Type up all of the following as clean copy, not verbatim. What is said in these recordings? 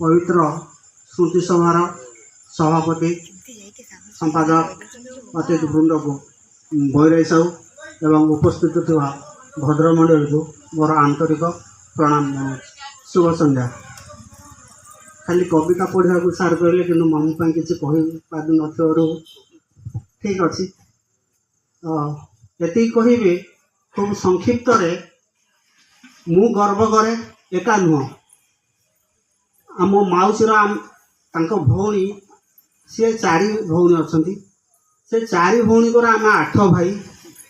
ପବିତ୍ର ସ୍ମୃତି ସଭାର ସଭାପତି, ସମ୍ପାଦକ, ଅତିଥି ବୃନ୍ଦକୁ ବୈରାଇ ସାହୁ ଏବଂ ଉପସ୍ଥିତ ଥିବା ଭଦ୍ରମଣ୍ଡଳୀକୁ ମୋର ଆନ୍ତରିକ ପ୍ରଣାମ ଜଣାଉଛି। ଶୁଭ ସନ୍ଧ୍ୟା। ଖାଲି କବିତା ପଢ଼ିବାକୁ ସାର୍ କହିଲେ, କିନ୍ତୁ ମାମୁଁ ପାଇଁ କିଛି କହିପାରିନଥିବାରୁ ଠିକ୍ ଅଛି। ତ ଏତିକି କହିବି ଖୁବ୍ ସଂକ୍ଷିପ୍ତରେ, ମୁଁ ଗର୍ବ କରେ, ଏକା ନୁହଁ, ଆମ ମାଉସୀର ତାଙ୍କ ଭଉଣୀ, ସିଏ ଚାରି ଭଉଣୀ ଅଛନ୍ତି। ସେ ଚାରି ଭଉଣୀଙ୍କର ଆମେ ଆଠ ଭାଇ,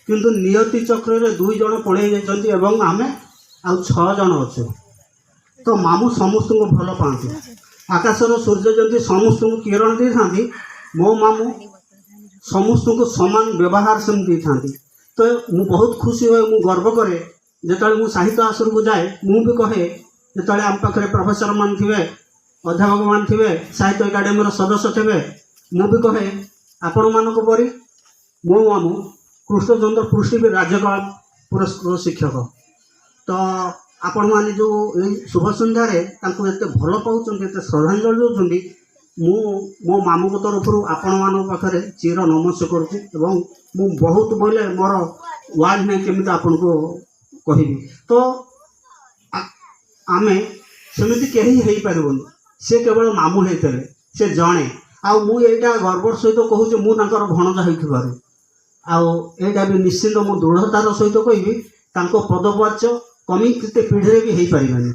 କିନ୍ତୁ ନିୟତି ଚକ୍ରରେ ଦୁଇ ଜଣ ପଳେଇ ଯାଇଛନ୍ତି ଏବଂ ଆମେ ଆଉ ଛଅ ଜଣ ଅଛୁ। ତ ମାମୁଁ ସମସ୍ତଙ୍କୁ ଭଲ ପାଆନ୍ତି। ଆକାଶର ସୂର୍ଯ୍ୟ ଯେମିତି ସମସ୍ତଙ୍କୁ କିରଣ ଦେଇଥାନ୍ତି, ମୋ ମାମୁଁ ସମସ୍ତଙ୍କୁ ସମାନ ବ୍ୟବହାର ସେମିତି ଦେଇଥାନ୍ତି। ତ ମୁଁ ବହୁତ ଖୁସି ହୁଏ, ମୁଁ ଗର୍ବ କରେ। ଯେତେବେଳେ ମୁଁ ସାହିତ୍ୟ ଆସରକୁ ଯାଏ, ମୁଁ ବି କହେ, ଯେତେବେଳେ ଆମ ପାଖରେ ପ୍ରଫେସର ମାନେ ଥିବେ, ଅଧ୍ୟାପକମାନେ ଥିବେ, ସାହିତ୍ୟ ଏକାଡେମୀର ସଦସ୍ୟ ଥିବେ, ମୁଁ ବି କହେ, ଆପଣମାନଙ୍କ ପରି ମୋ ମାମୁଁ କୃଷ୍ଣଚନ୍ଦ୍ର ପୃଷ୍ଟି ବି ରାଜ୍ୟପାଳ ପୁରସ୍କୃତ ଶିକ୍ଷକ। ତ ଆପଣମାନେ ଯେଉଁ ଏଇ ଶୁଭ ସନ୍ଧ୍ୟାରେ ତାଙ୍କୁ ଏତେ ଭଲ ପାଉଛନ୍ତି, ଏତେ ଶ୍ରଦ୍ଧାଞ୍ଜଳି ଦେଉଛନ୍ତି, ମୁଁ ମୋ ମାମୁଁଙ୍କ ତରଫରୁ ଆପଣମାନଙ୍କ ପାଖରେ ଚିର ନମସ୍ୟ କରୁଛି। ଏବଂ ମୁଁ ବହୁତ ବୋଇଲେ ମୋର ୱାର୍ଡ଼ ନାହିଁ, କେମିତି ଆପଣଙ୍କୁ କହିବି। ତ ଆମେ ସେମିତି କେହି ହେଇପାରିବନି। ସେ କେବଳ ମାମୁଁ ହେଇଥିଲେ, ସେ ଜଣେ। ଆଉ ମୁଁ ଏଇଟା ଗର୍ବର ସହିତ କହୁଛି, ମୁଁ ତାଙ୍କର ଭଣଜା ହେଇଥିବାରୁ। ଆଉ ଏଇଟା ବି ନିଶ୍ଚିନ୍ତ ମୁଁ ଦୃଢ଼ତାର ସହିତ କହିବି, ତାଙ୍କ ପଦବାଚ୍ୟ କମି କେତେ ପିଢ଼ିରେ ବି ହେଇପାରିବେନି।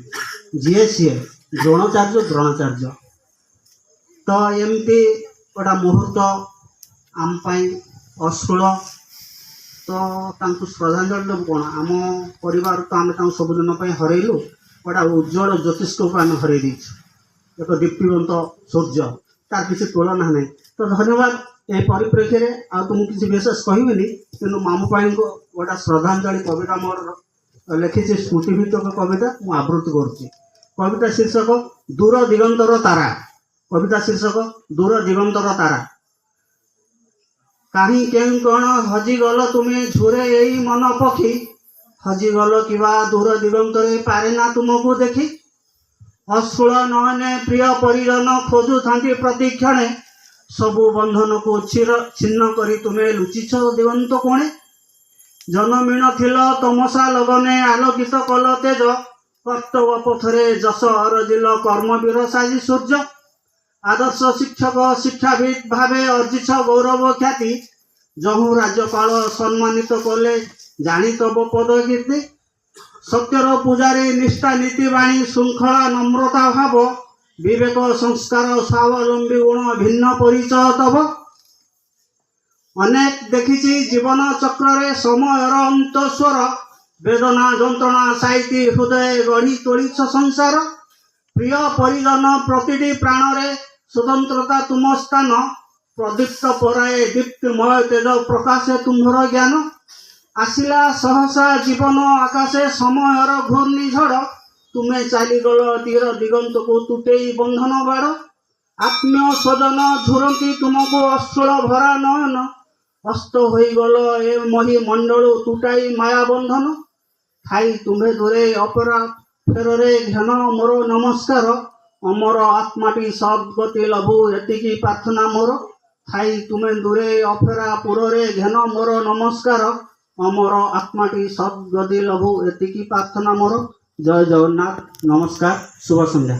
ଯିଏ ସିଏ ଦ୍ରୋଣାଚାର୍ଯ୍ୟ, ଦ୍ରୋଣାଚାର୍ଯ୍ୟ। ତ ଏମିତି ଗୋଟେ ମୁହୂର୍ତ୍ତ ଆମ ପାଇଁ ଅଶ୍ରୁଳ। ତ ତାଙ୍କୁ ଶ୍ରଦ୍ଧାଞ୍ଜଳି ଦେବୁ କ'ଣ? ଆମ ପରିବାର ତ ଆମେ ତାଙ୍କୁ ସବୁଦିନ ପାଇଁ ହରେଇଲୁ। ଗୋଟେ ଉଜ୍ଜଳ ଜ୍ୟୋତିଷ୍କକୁ ଆମେ ହରେଇ ଦେଇଛୁ, ଏକ ଦୀପ୍ତିବନ୍ତ ସୂର୍ଯ୍ୟ, ତାର କିଛି ତୁଳନା ନାହିଁ। ତ ଧନ୍ୟବାଦ। ଏହି ପରିପ୍ରେକ୍ଷୀରେ ଆଉ ତ ମୁଁ କିଛି ବିଶେଷ କହିବିନି, କିନ୍ତୁ ମାମୁଁ ପାଇଁ ଗୋଟେ ଶ୍ରଦ୍ଧାଞ୍ଜଳି କବିତା ମୋର ଲେଖିଛି, ସ୍ମୃତିଭିତ୍ତିକ କବିତା, ମୁଁ ଆବୃତ୍ତି କରୁଛି। କବିତା ଶୀର୍ଷକ ଦୂର ଦିଗନ୍ତର ତାରା। କବିତା ଶୀର୍ଷକ ଦୂର ଦିଗନ୍ତର ତାରା। କାହିଁ କେଉଁ କ'ଣ ହଜିଗଲ ତୁମେ, ଝୁରେ ଏଇ ମନ ପକ୍ଷୀ। ହଜିଗଲ କିବା ଦୂର ଦିଗନ୍ତରେ, ପାରେ ନା ତୁମକୁ ଦେଖି। ଅଶ୍ରୁଳ ନୟନେ ପ୍ରିୟ ପରିଜନ ଖୋଜୁଥାନ୍ତି ପ୍ରତିକ୍ଷଣେ। ସବୁ ବନ୍ଧନକୁ ଚିର ଛିନ୍ନ କରି ତୁମେ ଲୁଚିଛ ଦିଗନ୍ତ କୋଣେ। ଜନମିଣ ଥିଲ ତମସା ଲଗନେ ଆଲୋକିତ କଲ ତେଜ। କର୍ତ୍ତବ୍ୟ ପଥରେ ଯଶ ଅରଜିଲ କର୍ମବୀର ସାଜି ସୂର୍ଯ୍ୟ। ଆଦର୍ଶ ଶିକ୍ଷକ ଶିକ୍ଷାବିତ୍ ଭାବେ ଅର୍ଜିଛ ଗୌରବ ଖ୍ୟାତି। ଯହୁଁ ରାଜ୍ୟପାଳ ସମ୍ମାନିତ କଲେ ଜାଣି ତବ ପଦ କୀର୍ତ୍ତି। ସତ୍ୟର ପୂଜାରେ ନିଷ୍ଠା, ନୀତିବାଣୀ, ଶୃଙ୍ଖଳା, ନମ୍ରତା ଭାବ, ବିବେକ, ସଂସ୍କାର, ସ୍ୱାବଲମ୍ବୀ ଗୁଣ ଭିନ୍ନ ପରିଚୟ ତବ। ଅନେକ ଦେଖିଛି ଜୀବନ ଚକ୍ରରେ ସମୟର ଅନ୍ତସ୍ୱର। ବେଦନା ଯନ୍ତ୍ରଣା ସାଇତି ହୃଦୟ ଗଢ଼ି ତୋଳିଛ ସଂସାର। ପ୍ରିୟ ପରିଜନ ପ୍ରତିଟି ପ୍ରାଣରେ ସ୍ୱତନ୍ତ୍ରତା ତୁମ ସ୍ଥାନ। ପ୍ରଦୀପ୍ତ ପରାଏ ଦୀପ୍ତିମୟ ତେଜ ପ୍ରକାଶେ ତୁମ୍ଭର ଜ୍ଞାନ। ଆସିଲା ସହସା ଜୀବନ ଆକାଶେ ସମୟର ଘୂର୍ଣ୍ଣିଝଡ଼। ତୁମେ ଚାଲିଗଲ ଦୂର ଦିଗନ୍ତକୁ ତୁଟେଇ ବନ୍ଧନ ବାଡ଼। ଆତ୍ମୀୟ ସ୍ୱଜନ ଝୁରନ୍ତି ତୁମକୁ ଅଶ୍ରୁଳ ଭରା ନୟନ। ଅସ୍ତ ହୋଇଗଲ ଏ ମହି ମଣ୍ଡଳୁ ତୁଟାଇ ମାୟା ବନ୍ଧନ। ଥାଇ ତୁମେ ଦୂରେ ଅପରା ଫେରରେ ଘେନ ମୋର ନମସ୍କାର। ଅମର ଆତ୍ମାଟି ସଦ୍ଗତି ଲଭୁ, ଏତିକି ପ୍ରାର୍ଥନା ମୋର। ଥାଇ ତୁମେ ଦୂରେ ଅଫେରା ପୁରରେ ଘେନ ମୋର ନମସ୍କାର। ଅମର ଆତ୍ମାଟି ସଦ୍ଗତି ଲଭୁ, ଏତିକି ପ୍ରାର୍ଥନା ମୋର। ଜୟ ଜଗନ୍ନାଥ। ନମସ୍କାର। ଶୁଭ ସନ୍ଧ୍ୟା।